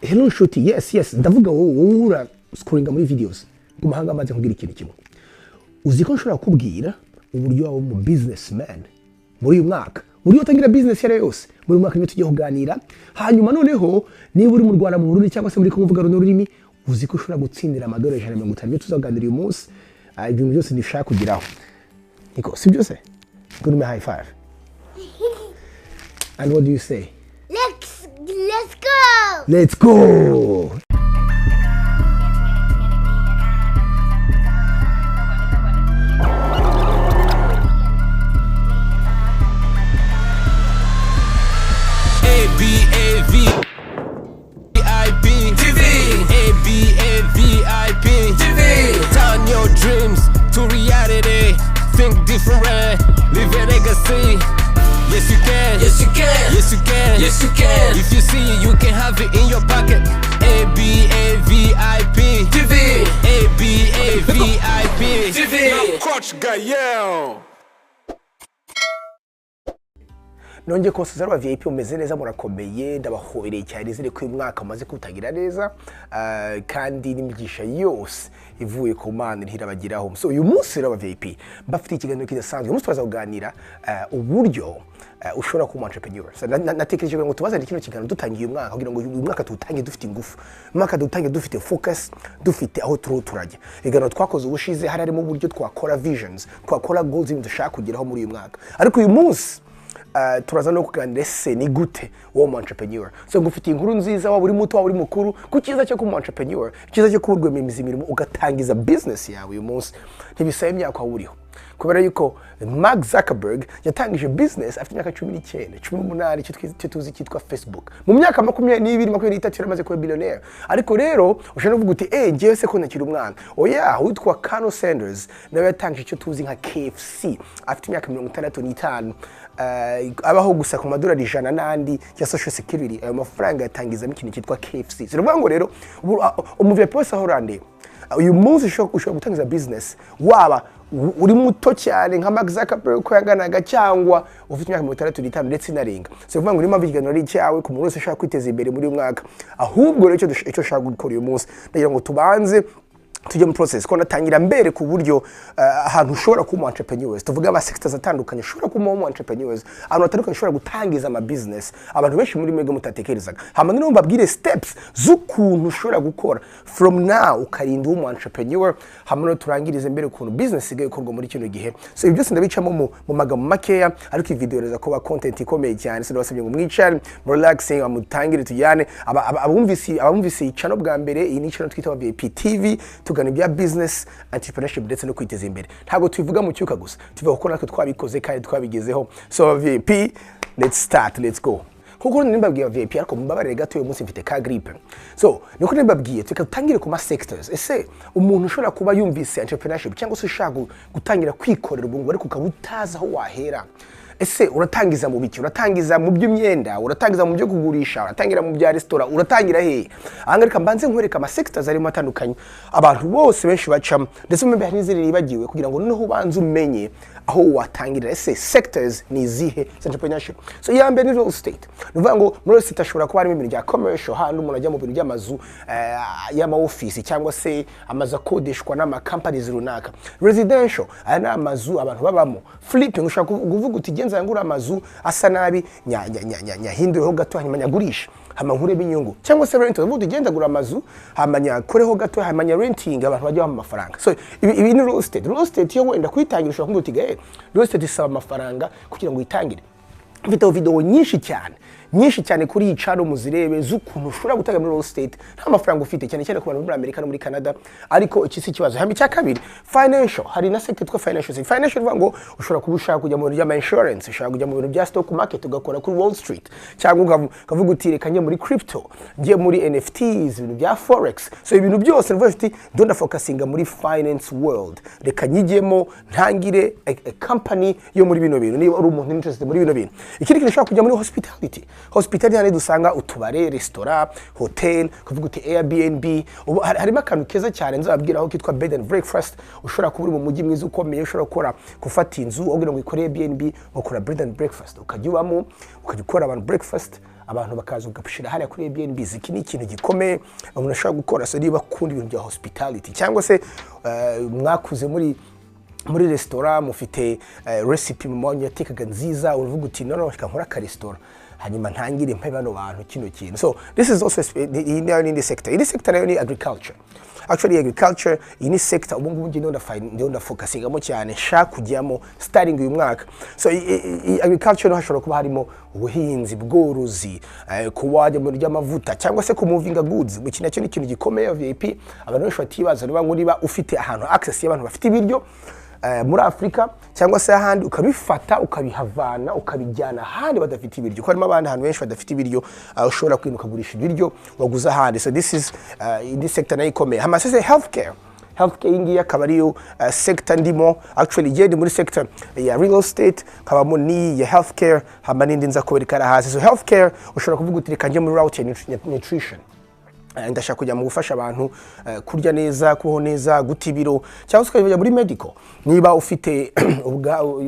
Hello nshuti, yes, ndavuga wowe ura scrollinga muri videos ku mahanga amaze kugira ikintu kimwe. Uzi ko nshobora kukubwira uburyo waba umu businessman muri uyu mwaka, uburyo utangira business yari yose muri uyu mwaka nibyo tugiye kuganira. Hanyuma noneho niba uri mu Rwanda, mu Burundi cyangwa se muri Kongo uvuga runo rurimi, uzi ko ushobora gutsindira amadolari 150, nibyo tuzaganira uyu munsi. Ibintu byose nishaka kugeraho. Niko, si byose? Give me a high five. And what do you say? Let's go! Let's go! A B A V I P TV A B A V I P TV. Turn your dreams to reality. Think different, leave a legacy. Yes you can. Yes you can. Yes you can. Yes you can. If you see it, you can have it in your pocket. A B A V I P TV A B A V I P TV. Coach Gael. Nongeye kubasuhuza aba VIP, mumeze neza, murakomeye, ndabahobereye cyane, nizere ko uyu mwaka umaze kuwutangira neza, kandi n'imigisha yose ivuye ku Mana ntirabageraho. So uyu munsi rero aba VIP mbafitiye ikiganiro kidasanzwe. Uyu munsi turaza kuganira uburyo ushobora kuba entrepreneur. So, natekereje kugira ngo tubazane kino kiganiro dutangiye uyu mwaka, kugira ngo uyu mwaka tuwutange dufite ingufu, umwaka dutange dufite focus, dufite aho turiho turajya. Ibiganiro twakoze ubushize hari harimo uburyo twakora visions, twakora goals, ibintu dushaka kugeraho muri uyu mwaka. Ariko uyu munsi turaza no kuganira ese ni gute wowe umu entrepreneur. So ngufitiye inkuru nziza, waba uri muto waba uri mukuru, ku cyiza cyo kuba umu entrepreneur, icyiza cyo kuba rwiyemezamirimo ugatangiza business yawe uyu munsi, ntibisaba imyaka waba uriho. Kubera yuko Mark Zuckerberg yatangije business afite imyaka 19, 18, icyo tuzi cyitwa Facebook. Mu myaka 22, 23 yari amaze kuba billionaire. Ariko rero ushobora no kuvuga uti njyewe se ko ntakiri umwana. Oya, uwitwa Colonel Sanders nawe yatangije icyo tuzi nka KFC afite imyaka 65, abaho gusa ku madolari 100 n'andi ya social security. Ayo mafaranga yatangizamo ikintu cyitwa KFC. Si ukuvuga ngo rero umu VIP wese aho urande uyu munsi ushobora gutangiza business, waba uri muto cyane nka Mark Zuckerberg uko yanganaga, cyangwa ufite imyaka 65 ndetse inarenga. Si ukuvuga ngo niyo mpamvu ikiganiro ari icyawe ku muntu wese ushaka kwiteza imbere muri uyu mwaka. Ahubwo rero icyo ushaka gukora uyu munsi, ndagira ngo tubanze tujye mu process, ko natangira mbere ku buryo ahantu ushobora kuba umu entrepreneurs, tuvuge ama sectors atandukanye ushobora kuba umu entrepreneurs, ahantu hatandukanye ushobora gutangiza ama business abantu benshi muri mwebwe mutatekerezaga. Hama noneho mbabwire steps z'ukuntu ushobora gukora from now ukarinda umu entrepreneur, hama noneho turangirize mbere ukuntu business isigaye ikorwa muri kino gihe. So ibi byose ndabicamo mu magambo makeya, ariko iyi video iraza kuba content ikomeye cyane. So ndabasabye ngo mwicare, relaxing, amutangire tujyane. Abumvise iyi channel bwa mbere, iyi ni channel twita VIP TV, tugana ibya business, entrepreneurship ndetse no kwiteza imbere. Ntabwo tubivuga mu cyuka gusa, tuvuga kuko natwe twabikoze kandi twabigezeho. So VIP, let's start, let's go. Kuko nimbabwiye VIP, ariko mumbabarire gato, uyu munsi mfite ka grippe. So niko nimbabwiye, reka dutangire ku ma sectors. Ese umuntu ushobora kuba yumvise entrepreneurship cyangwa se ushaka gutangira kwikorera ubungu ariko ukaba utazi aho wahera, ese uratangiza mu biki? Uratangiza mu by'imyenda, uratangiza mu byo kugurisha, uratangira mu bya restaurant, uratangira hehe? Aha ngaha reka mbanze nkwereke ama sectors arimo atandukanye abantu bose benshi bacamo, ndetse mu hari n'izindi nibagiwe, kugira ngo noneho ubanze umenye aho watangirira. Ese sectors ni izihe za entrepreneurship? So iya mbere ni real estate. Ni ukuvuga ngo muri real estate hashobora kuba harimo ibintu bya commercial, handi umuntu ajya mu bintu by'amazu, y'ama office cyangwa se amazu akodeshwa n'ama companies runaka. Residential, aya ni amazu abantu babamo. Flipping, ushobora kuvuga uti genza ngura amazu asa nabi, nyahindureho gato hanyuma nyagurishe, hama nkurebe inyungu. Cyangwa se rental, uvuga uti genda gura amazu hama nyakoreho gato hama nya renting, abantu bajya bampa amafaranga. So ibi ni real estate. Real estate yo wenda kuyitangira ushobora kuvuga uti gahe, real estate isaba amafaranga kugira ngo uyitangire. Mfite video nyinshi cyane, nyinshi cyane kuri iyi channel muzirebe z'ukuntu ushobora gutanga muri real estate nta mafaranga ufite, cyane cyane ku bantu muri Amerika no muri Canada. Ariko iki si ikibazo. Hama icya kabiri, financial. Hari na sector yitwa financial. Financial bivuga ngo ushobora kuba ushaka kujya mu bintu bya insurance, ushaka kujya mu bintu bya stock market ugakora kuri Wall Street, cyangwa ukavuga uti reka njye muri crypto, njye muri NFTs, ibintu bya forex. So ibintu byose nivuga uti don't focusinga muri finance world, reka nyijyemo ntangire a company yo muri bino bintu, niba uri umuntu interested muri bino bintu. Ikindi kintu ushobora kujya muri hospitality. Hospitality hano dusanga utubare, restaurant, hotel, kuvuga uti Airbnb. Ubu harimo akantu keza cyane nzababwiraho kitwa bed and breakfast. Ushobora kuba uri mu mujyi mwiza ukomeye, ushobora gufata inzu kugira ngo ikore Airbnb, ukora bed and breakfast, ukajya ubamo, ukajya ukora abantu breakfast, Abantu bakaza ugashira hariya kuri Airbnb. Iki ni ikintu gikomeye umuntu ashobora gukora. So niba akunda ibintu bya hospitality, cyangwa se mwakuze muri resitora, mufite recipe mama wanyu yatekaga nziza, uravuga uti: "No, no, reka nkore akaresitora, hanyuma ntangire mpe bano bantu kino kintu." So this is also iyi nayo ni indi sector. Indi sector nayo ni agriculture. Actually, agriculture, iyi ni sector ubu ngubu ngiye ndiho ndafocusingamo cyane, nshaka kujyamo starting uyu mwaka. So agriculture no hashobora kuba harimo ubuhinzi, bworozi, kuba wajya mu ry'amavuta cyangwa se kumovinga goods. Iki nacyo ni ikintu gikomeye, VIP, abantu benshi batibaza. Niba ngo niba ufite ahantu access y'abantu bafite ibiryo muri Afurika cyangwa se ahandi, ukabifata ukabihavana ukabijyana ahandi badafite ibiryo, kuko harimo abandi hantu benshi badafite ibiryo, ushobora kwimuka ukagurisha ibiryo waguze ahandi. So this is indi sector nayo ikomeye. Hama sese healthcare. Healthcare, iyi ngiyi akaba ariyo sector ndimo. Actually, igiye ndi muri sector ya real estate, nkabamo n'iyi ya healthcare, hama n'indi nza kubereka hasi. So healthcare, ushobora kuvuga uti: "Reka njye muri route ya nutrition. Ndashaka kujya mu gufasha abantu kurya neza, kubaho neza, guta ibiro," cyangwa se ukajya muri medical. Niba ufite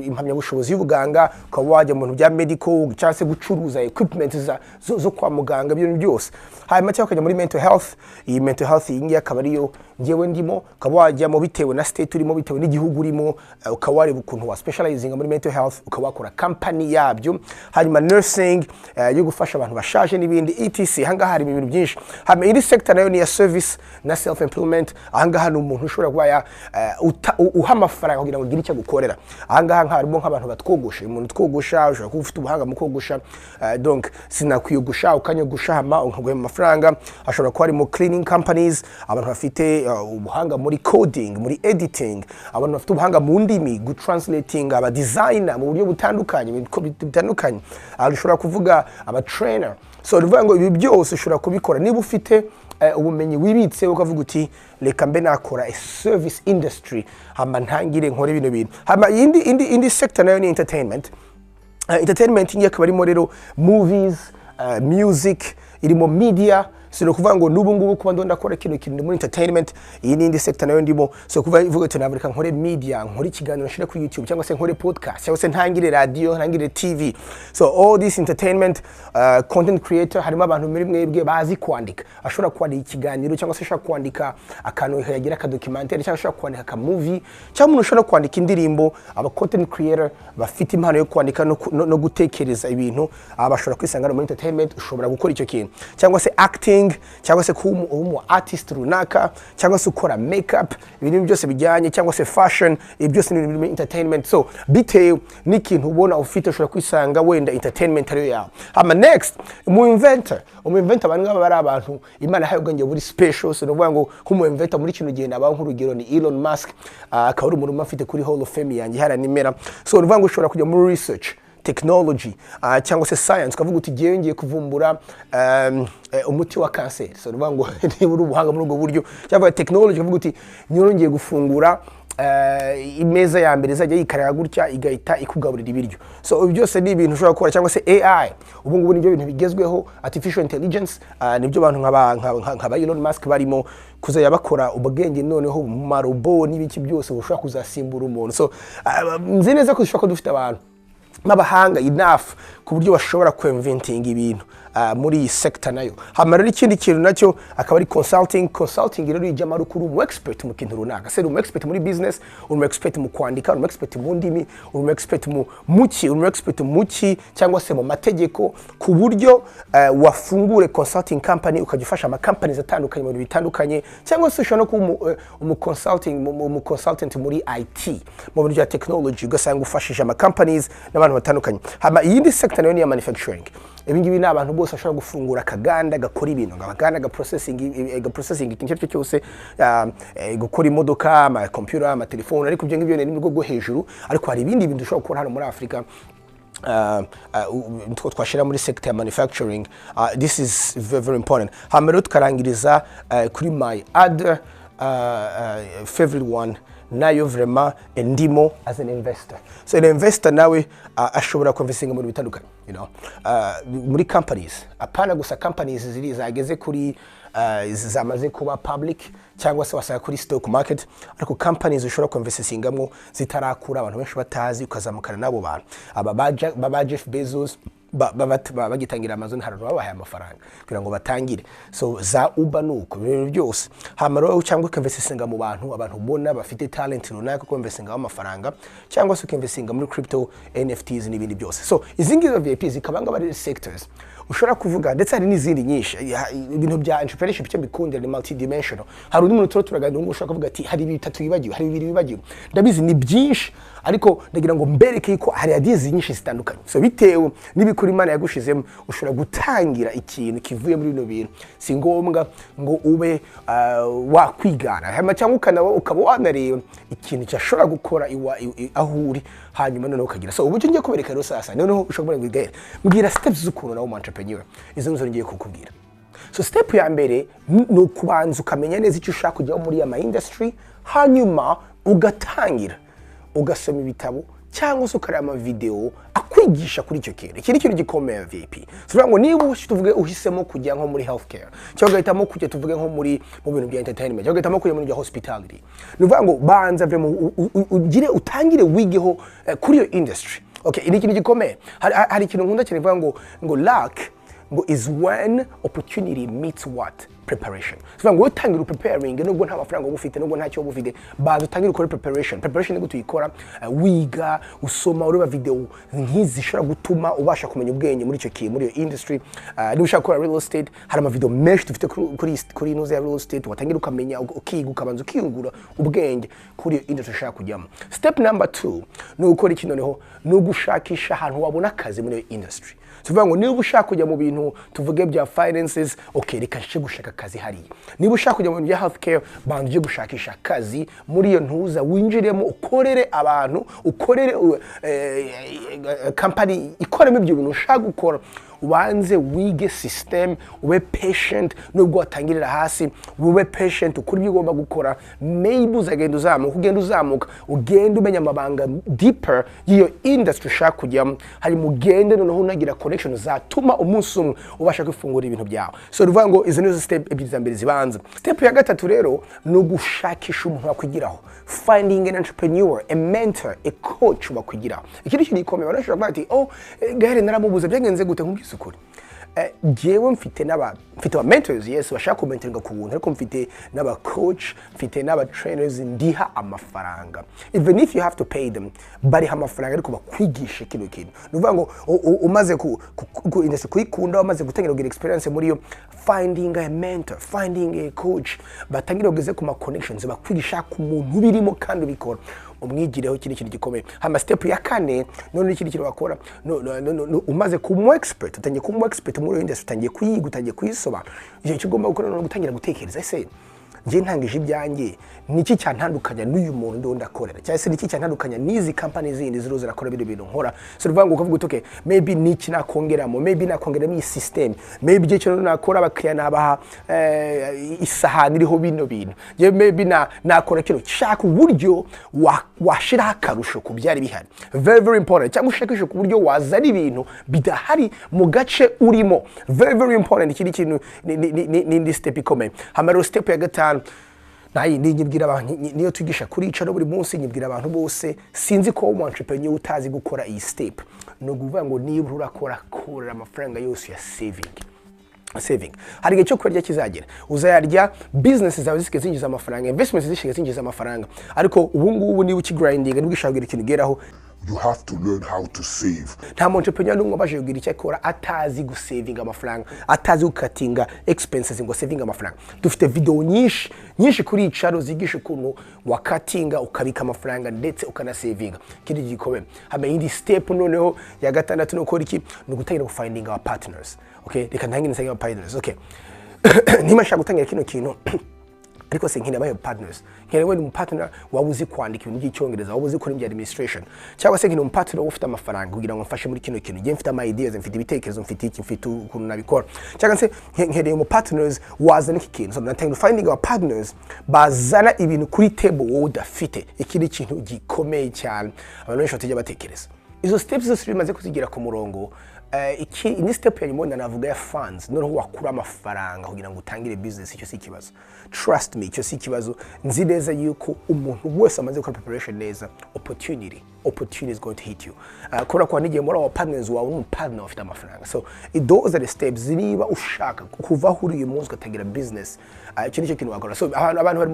impamyabushobozi y'ubuganga, ukaba wajya mu bintu bya medical cyangwa se gucuruza equipment zo kwa muganga, ibintu byose. Hanyuma cyangwa ukajya muri mental health. Iyi mental health, iyi ngiyi akaba ariyo ngewe ndimo. Ukaba wajyamo bitewe na state urimo, bitewe n'igihugu urimo, ukaba wareba ukuntu wa specializinga muri mental health, ukaba wakora company yabyo. Hanyuma nursing, yo gufasha abantu bashaje n'ibindi, etc. Ahangaha hari ibintu byinshi. Hanyuma indi sector nayo ni iya service na self employment. Ahangaha ni umuntu ushobora kuba ya uha amafaranga kugira ngo agire icyo agukorera. Ahangaha nka harimo nk'abantu batwogosha. Umuntu utwogosha, ushobora kuba ufite ubuhanga mu kogosha, donc sinakwiyogosha, ukanyogosha, hama ukaguha amafaranga. Hashobora kuba harimo cleaning companies, abantu bafite ubuhanga muri coding, muri editing, abantu bafite ubuhanga mu ndimi, gutranslating, aba designer mu buryo butandukanye, ibintu bitandukanye. Aha ushobora kuvuga aba trainer. So ni ukuvuga ngo ibi byose ushobora kubikora niba ufite ubumenyi wibitse, ukavuga uti: "Reka mbe nakora a service industry, hama ntangire nkore bino bintu." Hama indi sector nayo ni entertainment. Entertainment ngiye akaba arimo rero movies, music, irimo media. So ni ukuvuga ngo n'ubu ngubu kuba ndimo ndakora kino kintu, ndi muri entertainment. Iyi ni indi sector nayo ndimo. So kuva ivuga ati: "Ntabwo, reka nkore media, nkore ikiganiro nshire kuri YouTube, cyangwa se nkore podcast, cyangwa se ntangire radio, ntangire TV." So all this entertainment, content creator, harimo abantu muri mwebwe bazi kwandika, ashobora kwandika ikiganiro, cyangwa se ashobora kwandika akantu yagira aka documentaire, cyangwa ashobora kwandika aka movie, cyangwa umuntu ushobora kwandika indirimbo. Aba content creator bafite impano yo kwandika no gutekereza ibintu, aba bashobora kwisanga muri entertainment. Ushobora gukora icyo kintu, cyangwa se acting, cyangwa se kuba umu artist runaka, cyangwa se ukora makeup, ibintu byose bijyanye, cyangwa se fashion. Ibi byose ni ibintu biri muri entertainment. So bitewe n'ikintu ubona ufite, ushobora kwisanga wenda entertainment ariyo yawe. Hama next, umu inventor. Umu inventor, abantu ngaba bari abantu Imana yahaye ubwenge buri special. So ni ukuvuga ngo nk'umu inventor muri kino gihe nabaho, nk'urugero ni Elon Musk, akaba ari umuntu afite kuri Hall of Fame yanjye hariya nimera. So ni ukuvuga ngo ushobora kujya muri research, technology, cyangwa se science, ukavuga uti: "Ngiye kuvumbura umuti wa kanseri." So ni ukuvuga ngo niba uri ubuhanga muri ubwo buryo, cyangwa technology, ukavuga uti: "Ngiye gufungura imeza ya mbere izajya yikarira gutya igahita ikugaburira ibiryo." So ibi byose ni ibintu ushobora gukora. Cyangwa se AI, ubu ngubu nibyo bintu bigezweho, artificial intelligence, nibyo abantu nk'aba Elon Musk barimo kuzajya bakora ubwenge noneho mu marobo n'ibiki byose bushobora kuzasimbura umuntu. So nzi neza ko dushobora kuba dufite abantu n'abahanga enough ku buryo bashobora kwinventinga ibintu muri iyi sector nayo. Hama rero ikindi kintu nacyo akaba ari consulting. Consulting rero ijyamo ari uko uri umu expert mu kintu runaka, se uri umu expert muri business, uri umu expert mu kwandika, uri umu expert mu ndimi, uri umu expert mu muki, uri umu expert mu ki, cyangwa se mu mategeko, ku buryo wafungure consulting company, ukajya ufasha ama companies atandukanye mu bintu bitandukanye. Cyangwa se ushobora no kuba umu consulting umu consultant muri IT, mu bintu bya technology, ugasanga ufashije ama companies n'abantu batandukanye. Hama iyindi sector nayo ni iya manufacturing. Ibi ngibi ni abantu bose bashobora gufungura akaganda gakora ibintu, akaganda ga processing ikintu icyo ari cyo cyose, gukora imodoka, ama computer, amatelefone. Ariko ibyo ngibyo ni mu rwego rwo hejuru. Ariko hari ibindi bintu dushobora gukora hano muri Afurika twashyira muri sector ya manufacturing. This is very, very important. Hama rero tukarangiriza kuri my other favorite one, nayo vraiment ndimo as an investor. So an investor nawe ashobora kuinvestinga mu bintu bitandukanye, muri companies, apana gusa companies ziri zageze kuri zamaze kuba public cyangwa se wasanga kuri stock market, ariko companies ushobora kuinvestingamo zitarakura, abantu benshi batazi, ukazamukana n'abo bantu, aba ba Jeff Bezos, bagitangira Amazon, hari abantu babahaye amafaranga kugira ngo batangire. So za Uber nuko ibintu byose. Hama rero cyangwa ukinvestinga mu bantu, abantu ubona bafite talent runaka, ukinvestingaho amafaranga, cyangwa se ukinvestinga muri crypto, NFTs n'ibindi byose. So izi ngizo VIP zikaba ngaba ari sectors ushobora kuvuga, ndetse hari n'izindi nyinshi. Ibintu bya entrepreneurship, icyo mbikundira, ni multidimensional. Hari undi muntu tuba turaganira ngo ushobora kuvuga ati hari bitatu wibagiwe, hari bibiri wibagiwe. Ndabizi ni byinshi, ariko ndagira ngo mbereke ko hari ideas nyinshi zitandukanye. So bitewe n'ibikuri Imana yagushizemo, ushobora gutangira ikintu kivuye muri bino bintu. Si ngombwa ngo ube wakwigana. Hanyuma cyangwa ukaba wanareba ikintu cyashobora gukora aho uri, hanyuma noneho ukagira. So uburyo ngiye kubereka rero sasa, noneho ushobora kuvuga ngo: "Gael, mbwira steps z'ukuntu nawe umu entrepreneur." Izo nizo ngiye kukubwira. So step ya mbere ni ukubanza ukamenya neza icyo ushaka kujyaho muri ya ma industry, hanyuma ugatangira ugasoma ibitabo cyangwa se ukareba amavideo akwigisha kuri icyo kintu. Iki ni ikintu gikomeye, VIP. So ngo niba tuvuge uhisemo kujya nko muri healthcare, cyangwa ugahitamo kujya, tuvuge, nko mu bintu bya entertainment, cyangwa ugahitamo kujya muri bya hospitality, ni ukuvuga ngo banza vraiment ugire utangire wigeho kuri iyo industry. Okay, ni ikintu gikomeye. Hari ikintu nkunda cyane bivuga ngo luck ngo is when opportunity meets what? Preparation. So ngo utangira preparing nubwo nta mafaranga uba ufite, nubwo ntacyo uba ufite, baza utangire ukore preparation. Preparation ni gute uyikora? Wiga, usoma, ureba video nk'izi zishobora gutuma ubasha kumenya ubwenge muri icyo kintu, muri iyo industry. Niba ushaka gukora real estate, hari amavideo menshi dufite kuri ino ya real estate, watangira ukamenya, ukiga, ukabanza ukiyungura ubwenge kuri iyo industry ushaka kujyamo. Step number 2 ni ugukora iki? Noneho ni ugushakisha ahantu wabona akazi muri iyo industry. Tuvuga ngo niba ushaka kujya mu bintu, tuvuge, bya finances, okay, reka nje gushaka akazi hariya. Niba ushaka kujya mu bintu bya healthcare, banza ujye gushakisha akazi muri iyo ntuza, winjiremo, ukorere abantu, ukorere company ikoremo ibyo bintu ushaka gukora. Ubanze wige system, ube patient. Nubwo watangirira hasi, ube patient, ukore ibyo ugomba gukora. Maybe uzagenda uzamuka, ugenda uzamuka, ugenda umenya amabanga deeper y'iyo industry ushaka kujyamo. Hanyuma ugende noneho unagira connection zatuma umunsi umwe ubasha kwifungura ibintu byawe. So ni ukuvuga ngo izo nizo step ebyiri za mbere zibanza. Step ya gatatu rero ni ugushakisha umuntu wakwigiraho, finding an entrepreneur, a mentor, a coach wakwigiraho. Iki ni ikintu gikomeye. Abantu bashobora kuvuga ati: "Oh, Gahere naramubuze, byagenze gute?" Nkubwize ukuri, jewe mfite aba mentors, yes, bashaka kumentoringa ku buntu, ariko mfite n'aba coach, mfite n'aba trainers ndiha amafaranga. Even if you have to pay them, bariha amafaranga ariko bakwigisha kino kintu. Ni ukuvuga ngo umaze ku industry kuyikunda, umaze gutangira kugira experience muri yo, finding a mentor, finding a coach, batangira kugeze ku ma connections, bakwigisha ku muntu ubirimo kandi ubikora, umwigireho. Ikindi kintu gikomeye hama, step ya kane none, ikindi kintu wakora, no, umaze kuba umu expert, utangiye kuba umu expert muri iyo industry, utangiye kuyiga, utangiye kuyisobanura, icyo ugomba gukora ni ugutangira gutekereza: ese njye ntangije ibyanjye, niki cyantandukanya n'uyu muntu ndiho ndakorera, cyangwa se niki cyantandukanya n'izi company zindi ziriho zirakora bino bintu nkora? So uvuga ngo ukavuga uti: "Okay, maybe niki nakongeramo? Maybe nakongeramo iyi system, maybe igihe cyo nakora abakiriya nabaha isahani iriho bino bintu. Njye maybe nakora kino." Shaka uburyo washiraho akarusho ku byari bihari, very very important, cyangwa ushakishe ku buryo wazana ibintu bidahari mu gace urimo, very very important. Ikindi kintu ni indi step ikomeye. Hama rero step ya gatanu nayi ni nyibwira abantu, niyo twigisha kuri icaro buri munsi, nyibwira abantu bose. Sinzi ko umu entrepreneur utazi gukora iyi step. Ni ukuvuga ngo niba urakora, korera amafaranga yose ya saving. Hari igihe cyo kurya kizagera, uzayarya business zawe zisigaye zinjiza amafaranga, investments zisigaye zinjiza amafaranga. Ariko ubu ngubu niba ukigrindinga, niba ushaka kugira ikintu ugeraho, You have to learn how to save. Nta mu entrepreneur n'umwe wabashije kugira icyo akora atazi gusavinga amafaranga, atazi gukatinga expenses ngo savinga amafaranga. Dufite video nyinshi nyinshi kuri icaro zigisha ukuntu wakatinga, ukabika amafaranga, ndetse ukanasavinga. Ikindi gikomeye hama, iyindi step noneho ya gatandatu, ni ukora iki? Ni ugutangira gufindinga our partners. Okay, reka ntangire nsange aba partners. Okay, niba nshaka gutangira kino kintu, ariko se nkeneye abahe partners? Nkeneye wenda umupartner waba uzi kwandika ibintu by'Icyongereza, waba uzi gukora ibya administration, cyangwa se nkeneye umupartner waba ufite amafaranga kugira ngo mfashe muri kino kintu. Njye mfite ama ideas, mfite ibitekerezo, mfite iki, mfite ukuntu nabikora, cyangwa se nkeneye umupartners wazana iki kintu. So natangira finding our partners bazana ibintu kuri table wowe udafite. Iki ni ikintu gikomeye cyane abantu benshi batajya batekereza. Izo steps zose bimaze kuzigira ku murongo, iki ni step ya nyuma navuga ya funds. Noneho wakura amafaranga kugira ngo utangire business, icyo si ikibazo. Trust me, icyo si ikibazo. Nzi neza yuko umuntu wese amaze gukora preparation neza, opportunity Opportunity is going to hit you. Kubera ko n'igihe muri abo partners wawe n'umupartner ufite amafaranga. So those are the steps niba ushaka kuva aho uri uyu munsi ugatangira business. Icyo nicyo kintu wakora. So abantu bari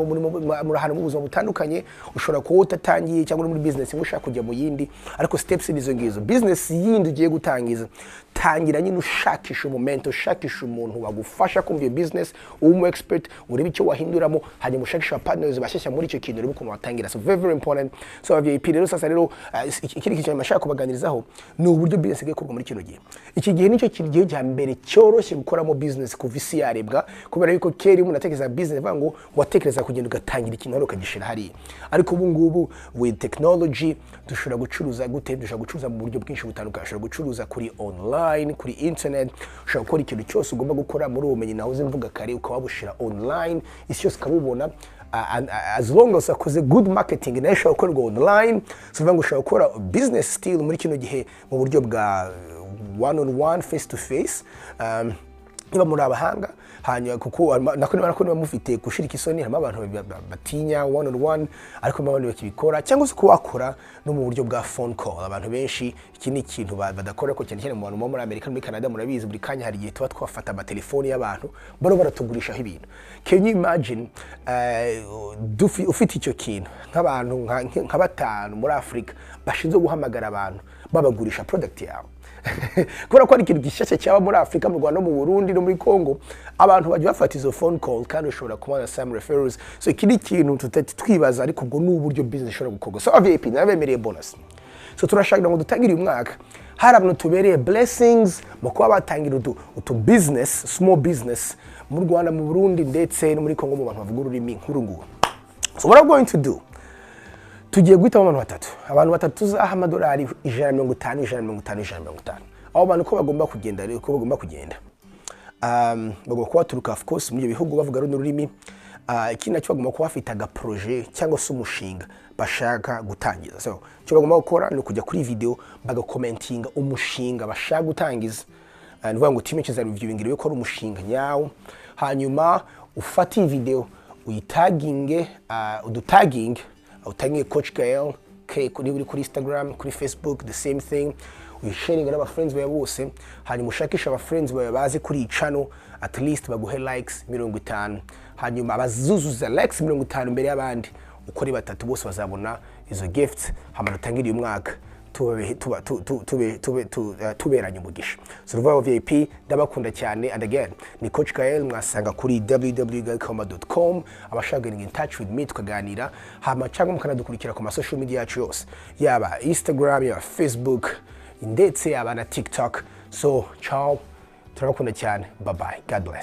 mu ahantu mu buzima butandukanye, ushobora kuba utatangiye cyangwa uri muri business imwe ushaka kujya mu yindi, ariko steps ni izo ngizo. Business yindi ugiye gutangiza, tangira nyine ushakisha umumentor, ushakisha umuntu wagufasha kumva iyo business, ube umu expert, urebe icyo wahinduramo, hanyuma ushakisha partners bashyashya muri icyo kintu, urebe ukuntu watangira. So very, very important. So VIP rero, sasa rero, ikindi kintu nashaka kubaganirizaho ni uburyo business igiye gukorwa muri kino gihe. Iki gihe nicyo kintu, gihe cya mbere cyoroshye gukoramo business kuva isi yarebwa, kubera yuko kera iyo umuntu atekereza business, avuga ngo watekereza kugenda ugatangira ikintu hariya ukagishira hariya. Ariko ubu ngubu with technology dushobora gucuruza gute? Dushobora gucuruza mu buryo bwinshi butandukanye. Ushobora gucuruza kuri online, kuri internet. Ushobora gukora ikintu cyose ugomba gukora muri ubu bumenyi nahoze mvuga kare, ukaba wabushira online, isi yose ikabubona, and as long as akoze good marketing, nayo ishobora gukorerwa online. So bivuga ngo ushobora gukora business still muri kino gihe mu buryo bwa one on one, face to face, niba muri abahanga. Hanyuma kuko nako niba mufite gushirika isoni, harimo abantu batinya one on one, ariko harimo abandi bakibikora, cyangwa se kuba wakora no mu buryo bwa phone call. Abantu benshi iki ni ikintu badakora, ko cyane cyane mu bantu bo muri Amerika no muri Canada, murabizi, buri kanya hari igihe tuba twafata amatelefoni y'abantu baro baratugurishaho ibintu. Can you imagine ufite icyo kintu nk'abantu nka batanu muri Afurika bashinzwe guhamagara abantu babagurisha product yawe? Kubera ko ari ikintu gishyashya cyaba muri Afurika, mu Rwanda no mu Burundi no muri Congo, abantu bajya bafata izo phone call, kandi ushobora kubona some referrals. So iki ni ikintu tutari twibaza, ariko ubwo ni uburyo business ishobora gukorwa. So VIP, nabemereye bonus. So turashaka ngo dutangire uyu mwaka hari abantu tubereye blessings mu kuba batangira utu business, small business, mu Rwanda, mu Burundi ndetse no muri Congo, mu bantu bavuga ururimi nk'uru nguru. So what I'm going to do, tugiye guhitamo abantu batatu, abantu batatu tuzaha amadolari 150, 150, 150. Abo bantu uko bagomba kugenda rero, uko bagomba kugenda, bagomba kuba baturuka, of course, muri ibyo bihugu bavuga runo rurimi. Ikindi nacyo, bagomba kuba bafite agaprojet cyangwa se umushinga bashaka gutangiza. So icyo bagomba gukora ni ukujya kuri video bagacommentinga umushinga bashaka gutangiza. Ni ukuvuga ngo team izareviewinga irebe ko ari umushinga nyawo. Hanyuma ufate iyi video uyitaginge, udutaginge, utaginge Coach Gael K kuri uri kuri Instagram, kuri Facebook the same thing, uyisharinga n'aba friends bawe bose. Hanyuma ushakishe aba friends bawe bazi kuri iyi channel, at least baguhe likes 50. Hanyuma abazuzuza likes 50 mbere y'abandi uko ari batatu bose bazabona izo gifts. Hanyuma dutangire uyu mwaka tube tuba tu- tu- tube tube tu- eh, tuberanye umugisha. So ruvuga, VIP, ndabakunda cyane. And again, ni Coach Gael, mwasanga kuri www.gaelkoma.com abashaka getting in touch with me tukaganira, hama cyangwa mukanadukurikira ku ma social media yacu yose, yaba Instagram, yaba Facebook, ndetse yaba na TikTok. So ciao, turabakunda cyane, bye bye, God bless.